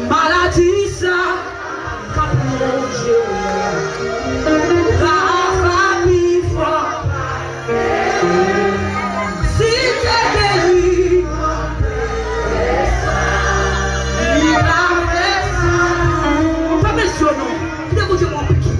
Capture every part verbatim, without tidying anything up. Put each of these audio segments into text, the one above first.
Maladi sa k ap wonje w la, Rafa pi fò. Si te geri, li ka fè sa. Pa mesye non. Kite Bondye pran piki.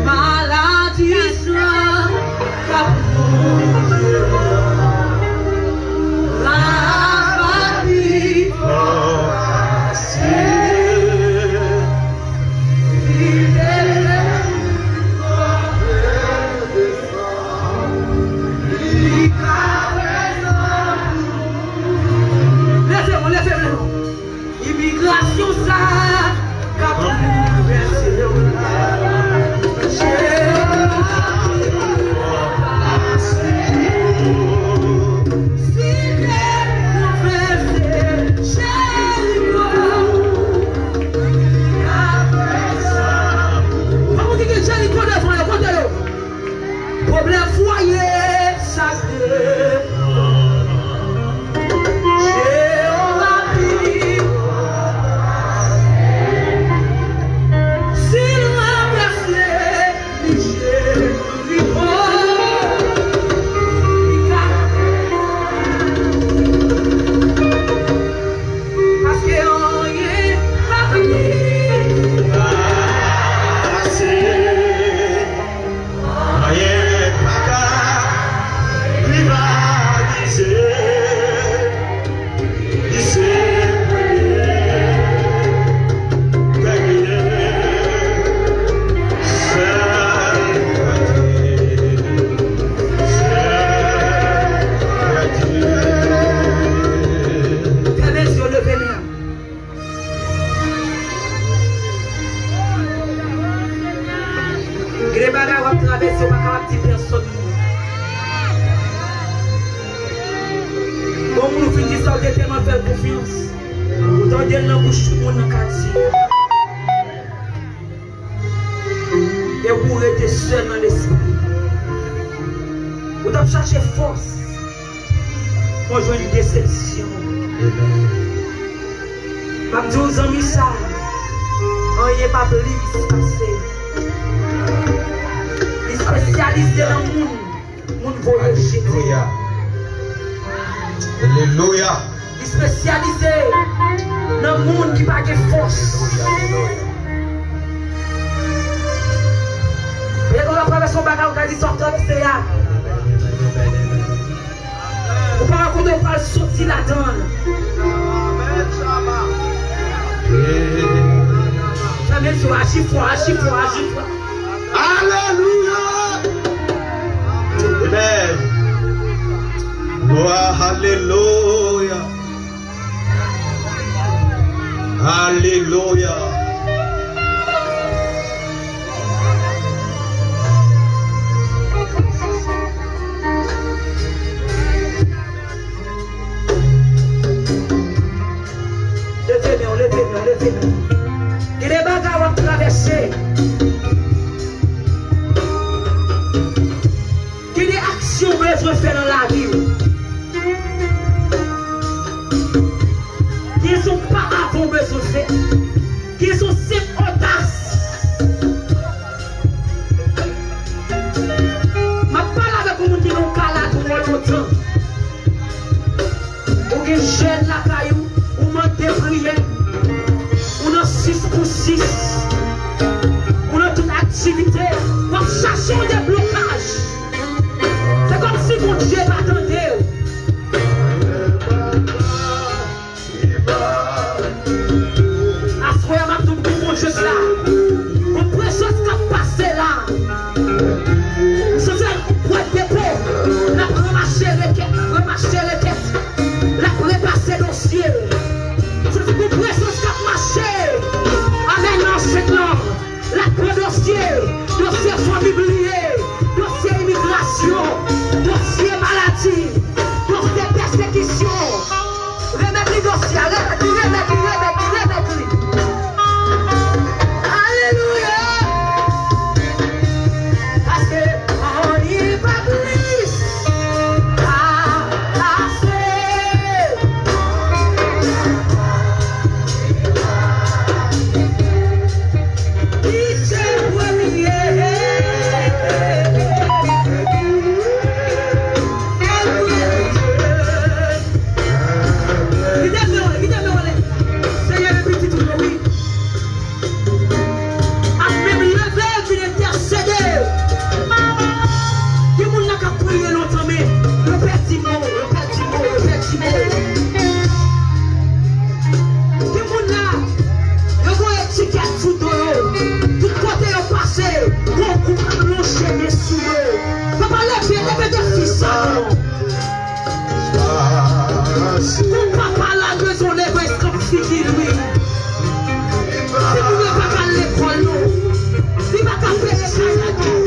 Maladi sa k ap wonje w la, la pa pi fò pase. Li te fè m konprann de sa. Li ka fè sa pou mwen. Leve w, leve w, leve w. Imigrasyon sa k ap boulvèse w la. Jewova, si te boulvèse Jeriko, li ka fè sa. Kòman ki gen Jeriko devan yo, kote yo? Pwoblèm fwaye sa k devan. Jewova pi fò pase. Si l ranplase li Jeriko, li ka fè. Paske anyen pa ka pase. Anyen pa ka rivalize, li se premye, dènye, sèl Bondye, sèl Bondye. Fèmen zye w, leve men an. Gen de bagay w ap travèse, ou pa kapab di pèsonn non. Bon, moun ou fin di sa, ou te tèlman fè l konfyans. Ou tande l nan bouch tout moun nan katye. E ou rete sèl nan lespri. Ou t ap chache fòs. Mwen jwenn desepsyon. Amen. M ap di w, zanmi sa, anyen pa plis pase. Li espesyalize nan moun, moun voye jete. Alelouya. Alelouya. Li espesyalize nan moun ki pa gen fòs. Alelouya, alelouya. Lè w ap travèse yon bagay, ou ka di sa w ap travèse a. Ou pa wè kote w pral soti ladan l. Fèmen zye w, aji fò, aji fò, aji fò. Alelouya! Amen. Glwa, alelouya. Alelouya. Leve men w, leve men w, leve men w. Gen de bagay w ap travèse. Gen de aksyon w bezwen fè nan lavi w. Gen yon pa avan w bezwen fè. Gen yon senp odas. M ap pale avèk yon moun ki gen yon kala twò lontan. Ou gen jèn lakay ou, ou mande priyè, ou nan sis pou sis, ou nan tout aktivite, w ap chache yon deblokaj. Se kòmsi Bondye pa tande w. Aswè a, m ap di w pou Bondye ki la. Gon prezans k ap pase la. M santi l ap pran depo. L ap ramache rekèt, ramache rekèt. L ap repase dosye. M santi gon prezans k ap mache. Amèn. Lonje men sou yo. Papa, leve, leve defi sa yo. Pou papa la bezwen leve eskanp figi l, wi. Timoun yo pa ka al lekòl, non. Li pa ka peye kay la, non.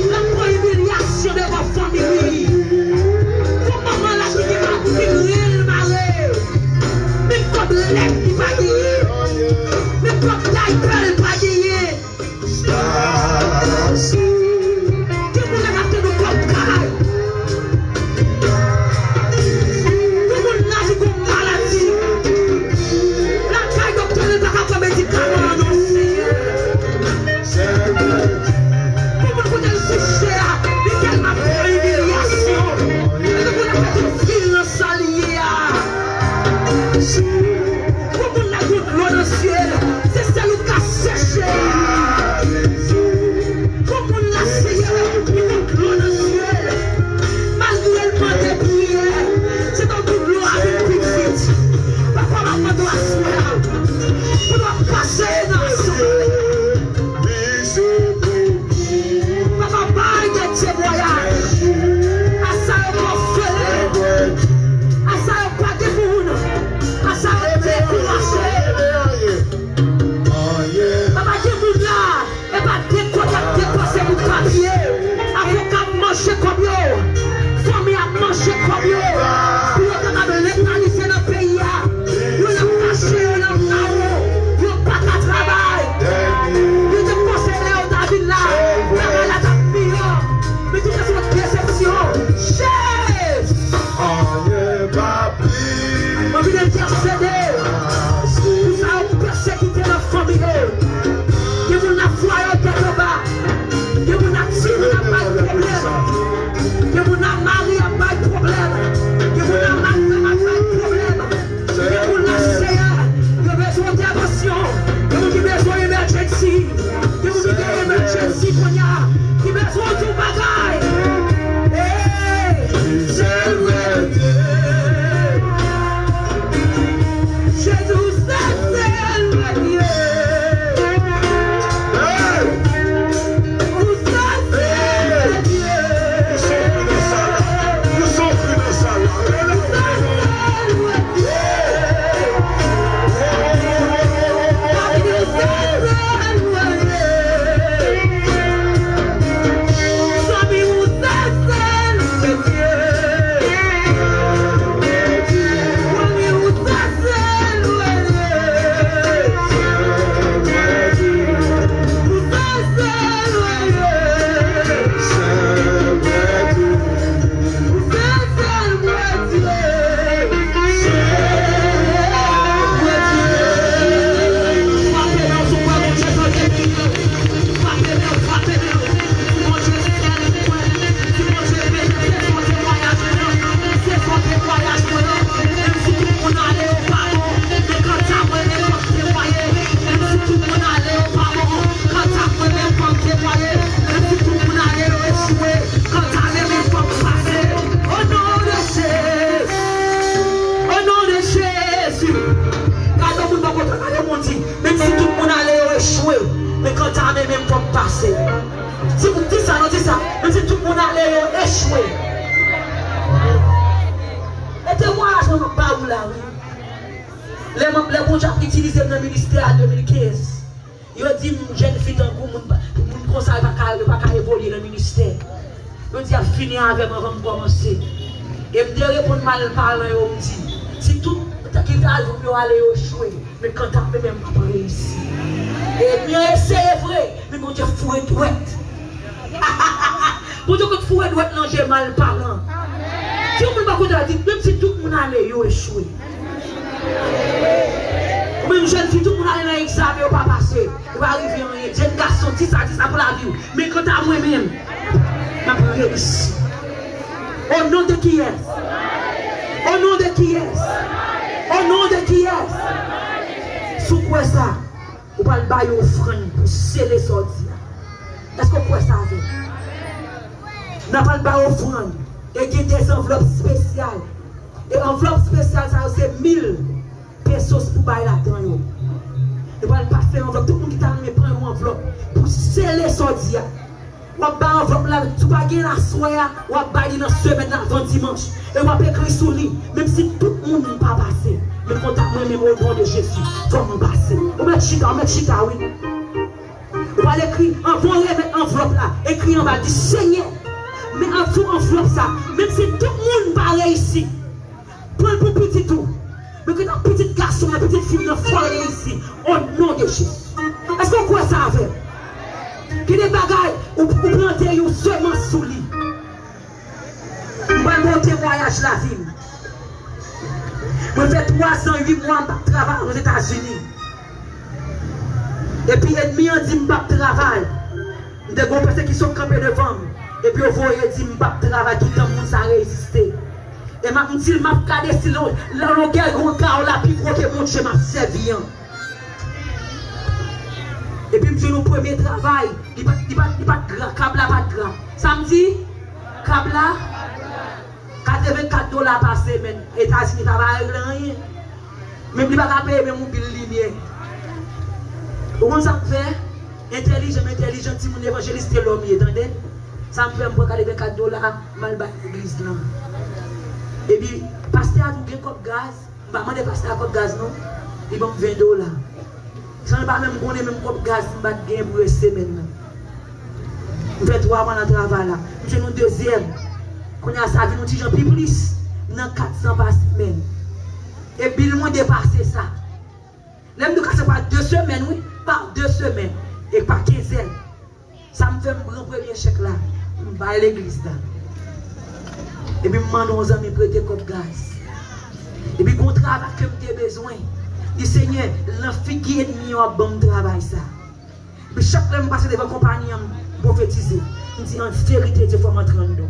L ap pran imilyasyon devan fanmi li. Pou manman la ki gen mari l mare. Menm kòb lèt li pa genyen. Menm kòb daypè l pa genyen. Gen moun la k ap tann yon kòb kay. Gen moun la ki gon maladi. Lakay doktè li pa ka pran medikaman an non, Senyè. Gen moun kote l kouche a, li tèlman pran imilyasyon. Gen moun la fè tout vil nan sa li ye a. Pou moun la gon dlo nan zye l, se sèl ou k ka seche. Pou moun la, Senyè, li gon dlo nan zye l. Malgre l mande priyè, se tankou dlo a vin pi vit. Papa, m ap mande w aswè a, pou nou pase nan asanble. Papa, bay de temwayaj a sa yo k òfelen, a sa yo pa gen moun, a sa yo dekouraje. Papa, gen moun la, e pa de kote ap depanse pou papye. Avoka ap manje kòb yo, fanmi ap manje kòb yo, pou yo kapab legalize nan peyi a. Youn ap kache, youn ap mawo, yo pa ka travay. Yo te panse lè yo ta vin la, bagay la t ap miyò. Men tout se yon desepsyon. Jezi! Mwen vin entèsede pou sa yo ki pèsekite nan fanmi yo. Gen moun la fwa yo tèt anba. Gen moun la timoun ap bay pwoblèm. Gen moun la mari ap bay pwoblèm. Gen moun la madanm ap bay pwoblèm. Gen moun la, Seyè, yo bezwen entèvansyon. Gen moun ki bezwen emergency. Gen moun ki gen emergency kounye a. Ki bezwen yon bagay. Hey! Sèl vrè Dye. Jezi, ou se sèl vrè Dye. Hey! Ou se sèl vrè Dye. Ou se sèl vrè Dye. Kanta mwen menm, fò m pase. O non de Jezi. O non de Jezi. Gade yon moun bò kote, gade yon moun di, menm si tout moun ale, yo echwe. Men kanta mwen menm, fò m pase. Di, di sa, non, di sa. Menm si tout moun ale, yo echwe. E temwayaj mwen m ap ba ou la, wi. Lè m, lè Bondye ap itilize m nan ministè a de mil kenz. Yo di m, jèn fi tankou moun pa, moun konsa, yo pa ka, yo pa ka evolye nan ministè. Yo di, y ap fini avè m anvan m kòmanse. E m te reponn malpalan yo, m di, si tout ki ta al pou yo ale, yo echwe, men kanta mwen menm, m ap reyisi. E m eseye vre, men Bondye foure dwèt. Bondye konn foure dwèt nan je malpalan. Di yon moun bò kote a, di, menm si tout moun ale, yo echwe. Ou menm jèn fi, tout moun ale nan egzamen, yo pa pase. Ou pa rive anyen. Jèn gason, di sa, di sa pou lavi w. Men kanta mwen menm, m ap reyisi. O non de kiyès? O non de kiyès? O non de kiyès? Si w kwè sa, ou pral bay yon ofrann pou sele sa w di a. Èske w kwè sa avè m? N ap al bay ofrann. E gen de anvlòp espesyal. E anvlòp espesyal sa yo se mil pesos pou bay ladan yo. Nou pral pase anvlòp. Tout moun ki ta renmen pran yon anvlòp pou sele sa w di a. W ap bay anvlòp la, si w pa gen l aswè a, w ap bay li nan semèn nan avan dimanch. E w ap ekri sou li, menm si tout moun pa pase, men kontak mwen menm, o non de Jezi, fò m pase. Ou mèt chita, ou mèt chita, wi. Ou pral ekri, anvan w remèt anvlòp la, ekri anba l, di, Senyè, men an dessous anvlòp sa, menm si tout moun pa reyisi, pran l pou pitit ou. Men ke nan pitit gason w, pitit fi w nan, fò l reyisi, o non de Jezi. Èske w kwè sa avè m? Gen de bagay, ou, ou plante yon semans sou li. M pral ba w temwayaj lavi m. Mwen fè twa zan uit mwa m p ap travay Ozetazini. Epi ènmi an di m p ap travay. M te gen yon pèsekisyon k kanpe devan m. Epi yo voye di m p ap travay toutan moun sa reziste. E m ap, m di l m ap gade si lon-, longè yon kawo la pi gwo ke Bondye m ap sèvi an. Epi m jwenn yon premye travay. Li pa t, li pa t, li pa t gra. Kab la pa t gra. Sa m di? Kab la? Katrevenkat dola pa semèn. Etazini pa va regle anyen. Menm li pa ka peye menm yon bil limyè. Ou konn sa m fè? Entèlijan m entèlijan, timoun evanjelis Telòm ye, tande. Sa m fè, m pran katrevenkat dola, m al bay legliz lan. Epi, pastè a tou gen kòb gaz. M pa mande pastè a kòb gaz non. Li ban m ven dola. San l pa menm konnen menm kòb gaz m pa t genyen pou rès semèn nan. M fè twa mwa nan travay la. M jwenn yon dezyèm. Kounye a sa vin yon ti jan pi plis. M nan kat san pa semèn. E bil mwen depase sa. Lè m di w ka se pa de semèn, wi. Pa de semèn. E pa kenzèn. Sa m fè, m pran premye chèk la, m bay legliz la. Epi m mande yon zanmi prete kòb gaz. Epi gon travay ke m te bezwen. Di, Senyè, nan figi ènmi an w ap ban m travay sa. Epi chak lè m pase devan konpayi an, m pwofetize. M di, an verite Dye, fò m antre anndan.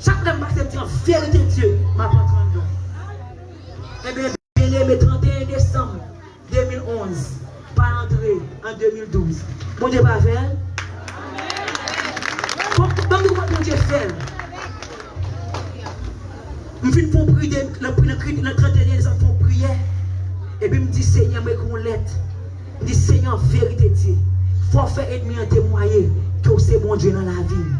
Chak lè m pase, m di, an verite Dye, m ap antre anndan. Ebyen, byeneme, trannteyen desanm, de mil onz, pa antre an de mil douz. Bondye pa fè l? Bon, bon, bon, Bondye fè l. M fin fè yon priyè, nan, nan, nan trannteyen desanm, m fè yon priyè. Epi m di, Senyè, m ekri yon lèt. M di, Senyè, an verite, Dye, fò w fè ènmi an temwaye ke w se Bondye nan lavi m.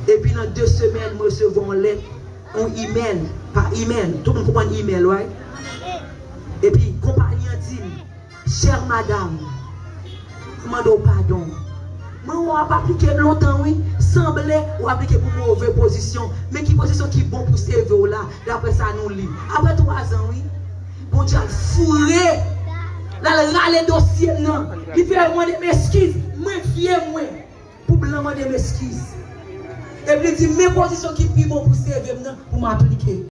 Epi nan de semèn, m resevwa yon lèt. Yon imèl, pa imèl. Tout moun konprann imèl, right? Epi, konpayi an di m, chère madame, mwen mande w padon. Mwen wè w ap aplike m lontan, wi. Sanble w aplike pou move pozisyon. Men ki pozisyon ki bon pou seve w la, daprè sa nou li? Apre twa zan, wi. Bondye al foure. L al rale dosye m nan. Li fè mande m eskiz. Mwen vye mwen. Pou blan mande m eskiz. Epi li di, men pozisyon ki pi bon pou seve m nan, pou m aplike.